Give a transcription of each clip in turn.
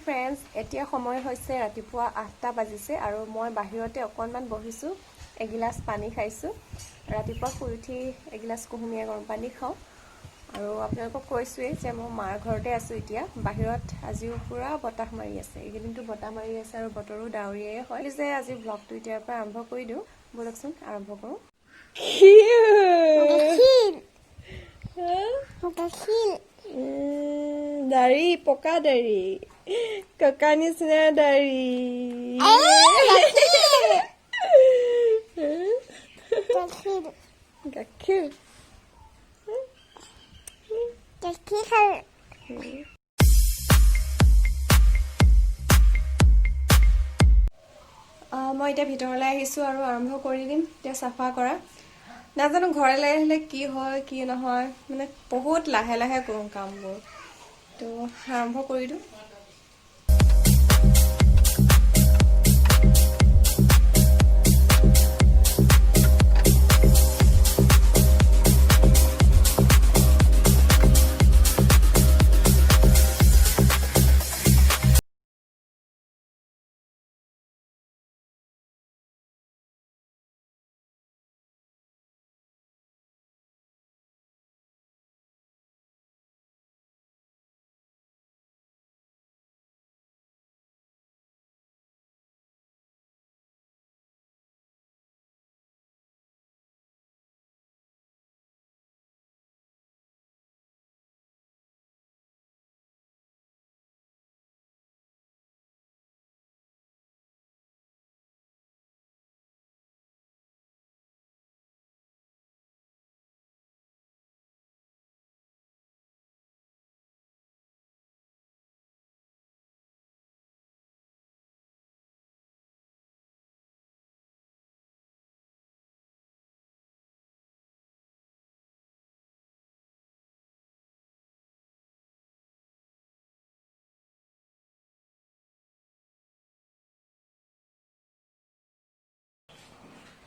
Friends, এতিয়া সময় হৈছে ৰাতিপুৱা 8টা বাজিছে আৰু মই বাহিৰতে অকণমান বহিছোঁ, এগিলাচ পানী খাইছোঁ। ৰাতিপুৱা শুই উঠি এগিলাচ কুহুমীয়া গৰম পানী খাওঁ। আৰু আপোনালোকক কৈছোঁৱেই যে মই মাৰ ঘৰতে আছোঁ এতিয়া। বাহিৰত আজিও পূৰা বতাহ মাৰি আছে, এইকেইদিনটো বতাহ মাৰি আছে আৰু বতৰো ডাৱৰীয়াই হয়। যে আজি ব্লগটো এতিয়াৰ পৰা আৰম্ভ কৰি দিওঁ, ব'লকচোন আৰম্ভ কৰোঁ। দাড়ি, পকা দাড়ি, ককা নিচিনা দাড়ি। গাখীৰ। গাখীৰ। মই এতিয়া ভিতৰলৈ আহিছোঁ আৰু আৰম্ভ কৰি দিম এতিয়া চাফা কৰা। নাজানো ঘৰলৈ আহিলে কি হয় কি নহয়, মানে বহুত লাহে লাহে কৰোঁ কামবোৰ। তো আৰম্ভ কৰি দিওঁ।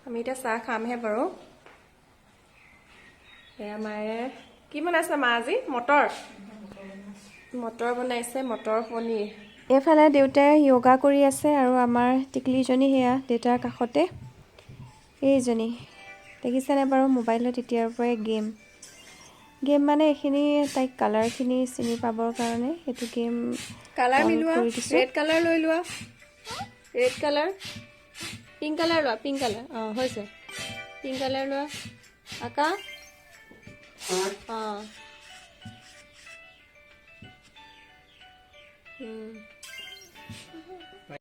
আমি এতিয়া চাহ খামহে বাৰু। এয়া মায়ে কি বনাইছে মা আজি? মটৰ মটৰ বনাইছে, মটৰ পনীৰ। এইফালে দেউতাই য়োগা কৰি আছে আৰু আমাৰ টিকলিজনী সেয়া দেউতাৰ কাষতে। এইজনী দেখিছেনে বাৰু মোবাইলত এতিয়াৰ পৰাই গেম গেম, মানে এইখিনি তাইক কালাৰখিনি চিনি পাবৰ কাৰণে সেইটো গেম। কালাৰ মিলোৱা, ৰেড কালাৰ লৈ লোৱা, ৰেড কালাৰ, পিংক কালাৰ লোৱা, পিংক কালাৰ। অঁ, হৈছে, পিংক কালাৰ লোৱা, আঁকা। অঁ,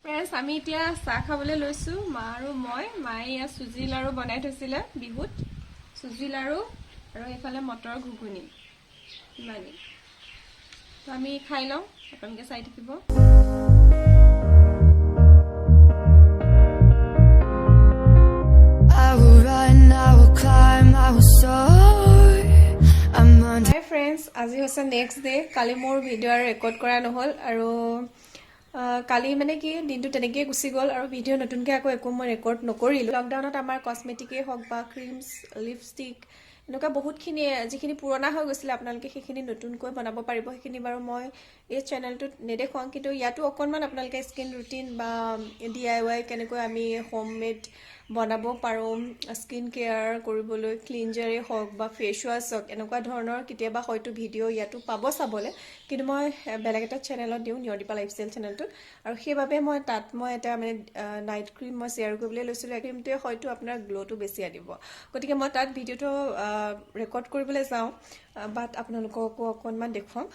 ফ্ৰেণ্ডছ, আমি এতিয়া চাহ খাবলৈ লৈছোঁ, মা আৰু মই। মায়ে ইয়াত চুজি লাড়ু বনাই থৈছিলে বিহুত, চুজি লাড়ু আৰু এইফালে মটৰ ঘুগুনি, ইমানেই। তো আমি খাই লওঁ, আপোনালোকে চাই থাকিব। I will run, I will climb, I will soar. I'm on hi friends, আজি হৈছে নেক্সট ডে। কালি মোৰ ভিডিঅ' আৰু ৰেকৰ্ড কৰা নহ'ল আৰু কালি মানে কি দিনটো তেনেকৈয়ে গুচি গ'ল আৰু ভিডিঅ' নতুনকৈ আকৌ একো মই ৰেকৰ্ড নকৰিলোঁ। লকডাউনত আমাৰ কচমেটিকেই হওক বা ক্ৰীমছ, লিপষ্টিক, এনেকুৱা বহুতখিনি যিখিনি পুৰণা হৈ গৈছিলে, আপোনালোকে সেইখিনি নতুনকৈ বনাব পাৰিব। সেইখিনি বাৰু মই এই চেনেলটোত নেদেখুৱাওঁ, কিন্তু ইয়াতো অকণমান আপোনালোকে স্কিন ৰুটিন বা ডিআইৱাই কেনেকৈ আমি হোম মেড বনাব পাৰোঁ, স্কিন কেয়াৰ কৰিবলৈ ক্লিনজাৰেই হওক বা ফেচ ৱাছ হওক, এনেকুৱা ধৰণৰ কেতিয়াবা হয়তো ভিডিঅ' ইয়াতো পাব চাবলৈ। কিন্তু মই বেলেগ এটা চেনেলত দিওঁ, নিয়দীপা লাইফষ্টাইল চেনেলটোত, আৰু সেইবাবে মই তাত মই এটা মানে নাইট ক্ৰীম মই শ্বেয়াৰ কৰিবলৈ লৈছিলোঁ। এই ক্ৰীমটোৱে হয়তো আপোনাৰ গ্ল'টো বেছি আনিব। গতিকে মই তাত ভিডিঅ'টো ৰেকৰ্ড কৰিবলৈ যাওঁ, বাট আপোনালোককো অকণমান দেখুৱাম।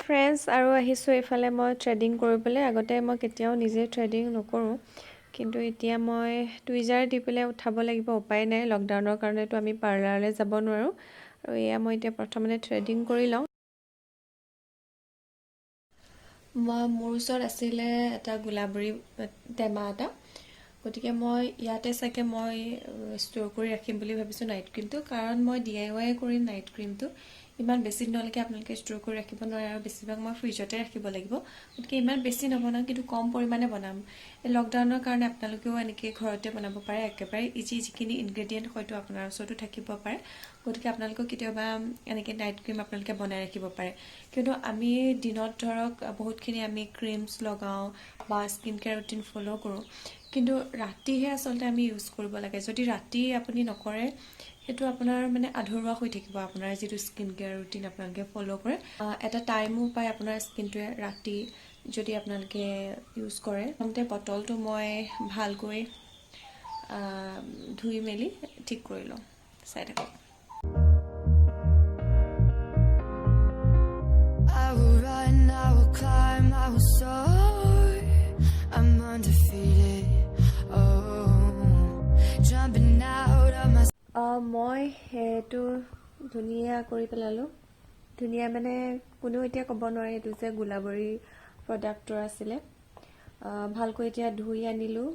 ফ্ৰেণ্ডছ, আৰু আহিছোঁ এইফালে মই থ্ৰেডিং কৰিবলৈ। আগতে মই কেতিয়াও নিজে থ্ৰেডিং নকৰোঁ, কিন্তু এতিয়া মই টুইজাৰ দি পেলাই উঠাব লাগিব, উপায় নাই। লকডাউনৰ কাৰণেতো আমি পাৰ্লাৰলৈ যাব নোৱাৰোঁ। আৰু এয়া মই এতিয়া প্ৰথমতে থ্ৰেডিং কৰি লওঁ। মই মোৰ ওচৰত আছিলে এটা গোলাবৰী টেমা এটা, গতিকে মই ইয়াতে চাগে মই ষ্ট'ৰ কৰি ৰাখিম বুলি ভাবিছোঁ নাইট ক্ৰীমটো, কাৰণ মই ডিআইৱাই কৰিম নাইট ক্ৰীমটো। ইমান বেছি দিনলৈকে আপোনালোকে ষ্ট'ৰ কৰি ৰাখিব নোৱাৰে আৰু বেছিভাগ মই ফ্ৰিজতে ৰাখিব লাগিব। গতিকে ইমান বেছি নবনাওঁ, কিন্তু কম পৰিমাণে বনাম। এই লকডাউনৰ কাৰণে আপোনালোকেও এনেকৈ ঘৰতে বনাব পাৰে, একেবাৰে ইজি। যিখিনি ইনগ্ৰেডিয়েণ্ট হয়তো আপোনাৰ ওচৰতো থাকিব পাৰে। গতিকে আপোনালোকেও কেতিয়াবা এনেকৈ নাইট ক্ৰীম আপোনালোকে বনাই ৰাখিব পাৰে। কিয়নো আমি দিনত ধৰক বহুতখিনি আমি ক্ৰীমছ লগাওঁ বা স্কিন কেয়াৰ ৰুটিন ফ'ল' কৰোঁ, কিন্তু ৰাতিহে আচলতে আমি ইউজ কৰিব লাগে। যদি ৰাতি আপুনি নকৰে, সেইটো আপোনাৰ মানে আধৰুৱা হৈ থাকিব আপোনাৰ যিটো স্কিন কেয়াৰ ৰুটিন আপোনালোকে ফ'ল' কৰে। এটা টাইমো পায় আপোনাৰ স্কিনটোৱে ৰাতি যদি আপোনালোকে ইউজ কৰে। প্ৰথমতে বটলটো মই ভালকৈ ধুই মেলি ঠিক কৰি লওঁ, চাই থাকক। I will run, I will climb, I will soar. I'm undefeated. Oh, jumping out of my মই সেইটো ধুনীয়া কৰি পেলালোঁ। ধুনীয়া মানে কোনেও এতিয়া ক'ব নোৱাৰে এইটো যে গোলাবৰী প্ৰডাক্টৰ আছিলে। ভালকৈ এতিয়া ধুই আনিলোঁ,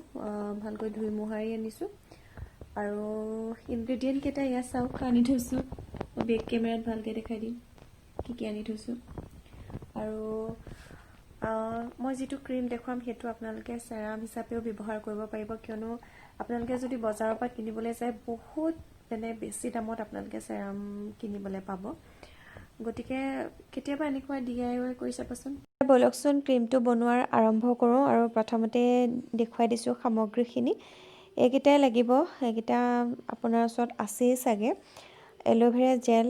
ভালকৈ ধুই মোহাৰি আনিছোঁ। আৰু ইনগ্ৰেডিয়েণ্ট কেইটা ইয়াত চাওক, আনি থৈছোঁ। বেক কেমেৰাত ভালকৈ দেখাই দিম কি কি আনি থৈছোঁ। আৰু মই যিটো ক্ৰীম দেখুৱাম, সেইটো আপোনালোকে চেৰাম হিচাপেও ব্যৱহাৰ কৰিব পাৰিব। কিয়নো আপোনালোকে যদি বজাৰৰ পৰা কিনিবলৈ যায়, বহুত মানে বেছি দামত আপোনালোকে চেৰাম কিনিবলৈ পাব। গতিকে কেতিয়াবা এনেকুৱা ডিআইৱাই কৰি চাবচোন। ব'লকচোন, ক্ৰীমটো বনোৱাৰ আৰম্ভ কৰোঁ। আৰু প্ৰথমতে দেখুৱাই দিছোঁ সামগ্ৰীখিনি। এইকেইটাই লাগিব, এইকেইটা আপোনাৰ ওচৰত আছেই চাগে। Aloe vera gel,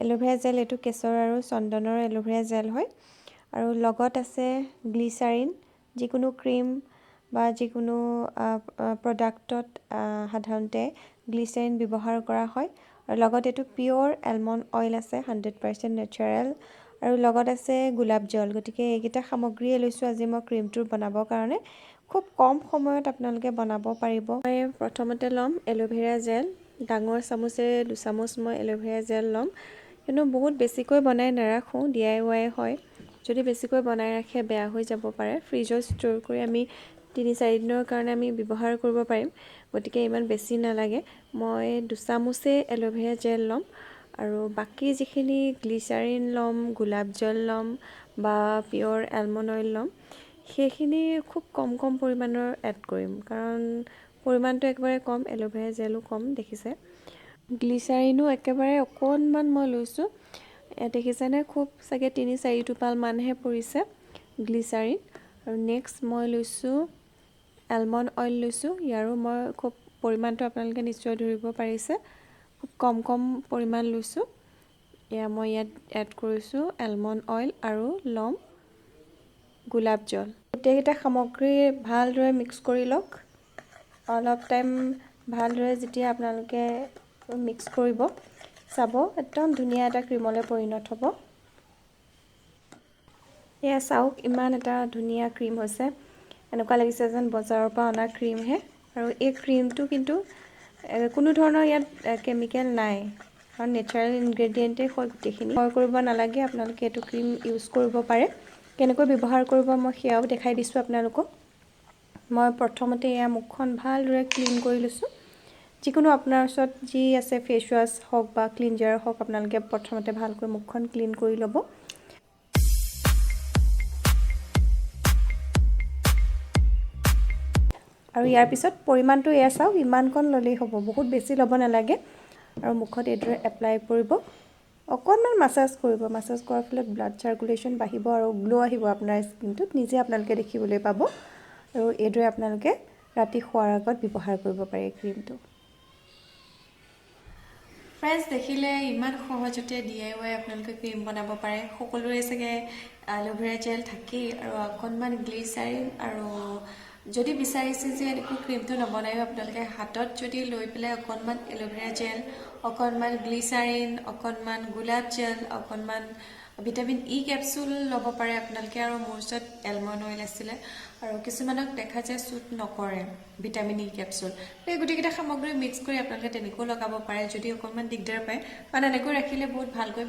aloe vera gel এইটো কেশৰ আৰু চন্দনৰ এল'ভেৰা জেল হয়। আৰু লগত আছে গ্লিচাৰিন। যিকোনো ক্ৰীম বা যিকোনো প্ৰডাক্টত সাধাৰণতে গ্লিচাৰিন ব্যৱহাৰ কৰা হয়। আৰু লগত এইটো পিয়'ৰ এলমণ্ড অইল আছে, 100% নেচাৰেল। আৰু লগত আছে গোলাপ জল। গতিকে এইকেইটা সামগ্ৰীয়ে লৈছোঁ আজি মই ক্ৰীমটো বনাবৰ কাৰণে। খুব কম সময়ত আপোনালোকে বনাব পাৰিব। মই প্ৰথমতে ল'ম এল'ভেৰা জেল। ডাঙৰ চামুচেৰে 2 চামুচ মই এল'ভেৰা জেল ল'ম। কিন্তু বহুত বেছিকৈ বনাই নাৰাখোঁ, ডিআইৱাই হয়। যদি বেছিকৈ বনাই ৰাখে, বেয়া হৈ যাব পাৰে। ফ্ৰিজত ষ্ট'ৰ কৰি আমি 3-4 দিনৰ কাৰণে আমি ব্যৱহাৰ কৰিব পাৰিম। গতিকে ইমান বেছি নালাগে। মই দুচামুচেই এল'ভেৰা জেল ল'ম আৰু বাকী যিখিনি গ্লিচাৰিন ল'ম, গোলাপ জল ল'ম বা পিয়'ৰ এলমণ্ড অইল ল'ম, সেইখিনি খুব কম কম পৰিমাণৰ এড কৰিম। কাৰণ পৰিমাণটো একেবাৰে কম, এল'ভেৰা জেলো কম দেখিছে, গ্লিচাৰিনো একেবাৰে অকণমান মই লৈছোঁ। ইয়াত দেখিছেনে, খুব চাগে 3-4 টোপালমানহে পৰিছে গ্লিচাৰিন। আৰু নেক্সট মই লৈছোঁ এলমণ্ড অইল লৈছোঁ। ইয়াৰো মই খুব পৰিমাণটো আপোনালোকে নিশ্চয় ধৰিব পাৰিছে, খুব কম কম পৰিমাণ লৈছোঁ। এয়া মই ইয়াত এড কৰিছোঁ এলমণ্ড অইল আৰু ল'ম গোলাপ জল। গোটেইকেইটা সামগ্ৰী ভালদৰে মিক্স কৰি লওক। অলপ টাইম ভালদৰে যেতিয়া আপোনালোকে মিক্স কৰিব, চাব একদম ধুনীয়া এটা ক্ৰীমলৈ পৰিণত হ'ব। এয়া চাওক, ইমান এটা ধুনীয়া ক্ৰীম হৈছে। এনেকুৱা লাগিছে যেন বজাৰৰ পৰা অনা ক্ৰীমহে। আৰু এই ক্ৰীমটো কিন্তু কোনো ধৰণৰ ইয়াত কেমিকেল নাই, কাৰণ নেচাৰেল ইনগ্ৰেডিয়েণ্টেই হয় গোটেইখিনি। ভয় কৰিব নালাগে, আপোনালোকে এইটো ক্ৰীম ইউজ কৰিব পাৰে। কেনেকৈ ব্যৱহাৰ কৰিব, মই সেয়াও দেখাই দিছোঁ আপোনালোকক। মই প্ৰথমতে এয়া মুখখন ভালদৰে ক্লিন কৰি লৈছোঁ। যিকোনো আপোনাৰ ওচৰত যি আছে, ফেচ ৱাছ হওক বা ক্লিনজাৰ হওক, আপোনালোকে প্ৰথমতে ভালকৈ মুখখন ক্লিন কৰি ল'ব। আৰু ইয়াৰ পিছত পৰিমাণটো এয়া চাওক, ইমানকণ ল'লেই হ'ব, বহুত বেছি ল'ব নালাগে। আৰু মুখত এইদৰে এপ্লাই কৰিব, অকণমান মাছাজ কৰিব। মাছাজ কৰাৰ ফলত ব্লাড চাৰ্কুলেশ্যন বাঢ়িব আৰু গ্ল' আহিব আপোনাৰ স্কিনটোত, নিজে আপোনালোকে দেখিবলৈ পাব। আৰু এইদৰে আপোনালোকে ৰাতি শোৱাৰ আগত ব্যৱহাৰ কৰিব পাৰে এই ক্ৰীমটো। ফ্ৰেণ্ডছ, দেখিলে ইমান সহজতে ডিআইৱাই আপোনালোকে ক্ৰীম বনাব পাৰে। সকলোৰে চাগে এল'ভেৰা জেল থাকেই আৰু অকণমান গ্লিচাৰিন। আৰু যদি বিচাৰিছে যে এনেকৈ ক্ৰীমটো নবনায়ো, আপোনালোকে হাতত যদি লৈ পেলাই অকণমান এল'ভেৰা জেল, অকণমান গ্লিচাৰিন, অকণমান গোলাপ জেল, অকণমান ভিটামিন ই কেপচুল ল'ব পাৰে আপোনালোকে। আৰু মোৰ ওচৰত এলমণ্ড অইল আছিলে আৰু কিছুমানক দেখা যায় ছুট নকৰে ভিটামিন ই কেপচুল। এই গোটেইকেইটা সামগ্ৰী মিক্স কৰি আপোনালোকে তেনেকৈও লগাব পাৰে, যদি অকণমান দিগদাৰ পায়। কাৰণ এনেকৈ ৰাখিলে বহুত ভালকৈ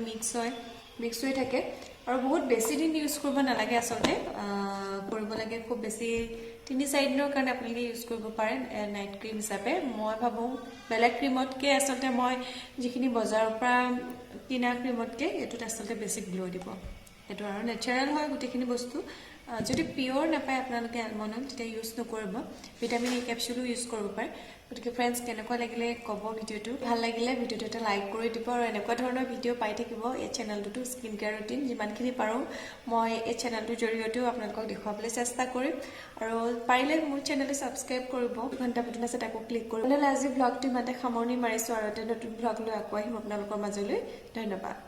মিক্স হৈ থাকে। আৰু বহুত বেছি দিন ইউজ কৰিব নালাগে আচলতে, কৰিব লাগে খুব বেছি 3-4 দিনৰ কাৰণে আপোনালোকে ইউজ কৰিব পাৰে নাইট ক্ৰীম হিচাপে। মই ভাবোঁ বেলেগ ক্ৰীমতকৈ আচলতে, মই যিখিনি বজাৰৰ পৰা কিনা ক্ৰীমতকৈ এইটোত আচলতে বেছি গ্ল' দিব এইটো। আৰু নেচাৰেল হয় গোটেইখিনি বস্তু। যদি পিয়'ৰ নাপায় আপোনালোকে এলমণ্ড অইল, তেতিয়া ইউজ নকৰিব। ভিটামিন ই কেপচুলো ইউজ কৰিব পাৰে। গতিকে ফ্ৰেণ্ডছ, কেনেকুৱা লাগিলে ক'ব ভিডিঅ'টো। ভাল লাগিলে ভিডিঅ'টো এটা লাইক কৰি দিব আৰু এনেকুৱা ধৰণৰ ভিডিঅ' পাই থাকিব এই চেনেলটোতো। স্কিন কেয়াৰ ৰুটিন যিমানখিনি পাৰোঁ, মই এই চেনেলটোৰ জৰিয়তেও আপোনালোকক দেখুৱাবলৈ চেষ্টা কৰিম। আৰু পাৰিলে মোৰ চেনেলটো ছাবস্ক্ৰাইব কৰিব, ঘণ্টা বাটন আছে, তাকো ক্লিক কৰিব। তেনেহ'লে আজি ভ্লগটো ইমানতে সামৰণি মাৰিছোঁ আৰু এটা নতুন ভ্লগ লৈ আকৌ আহিম আপোনালোকৰ মাজলৈ। ধন্যবাদ।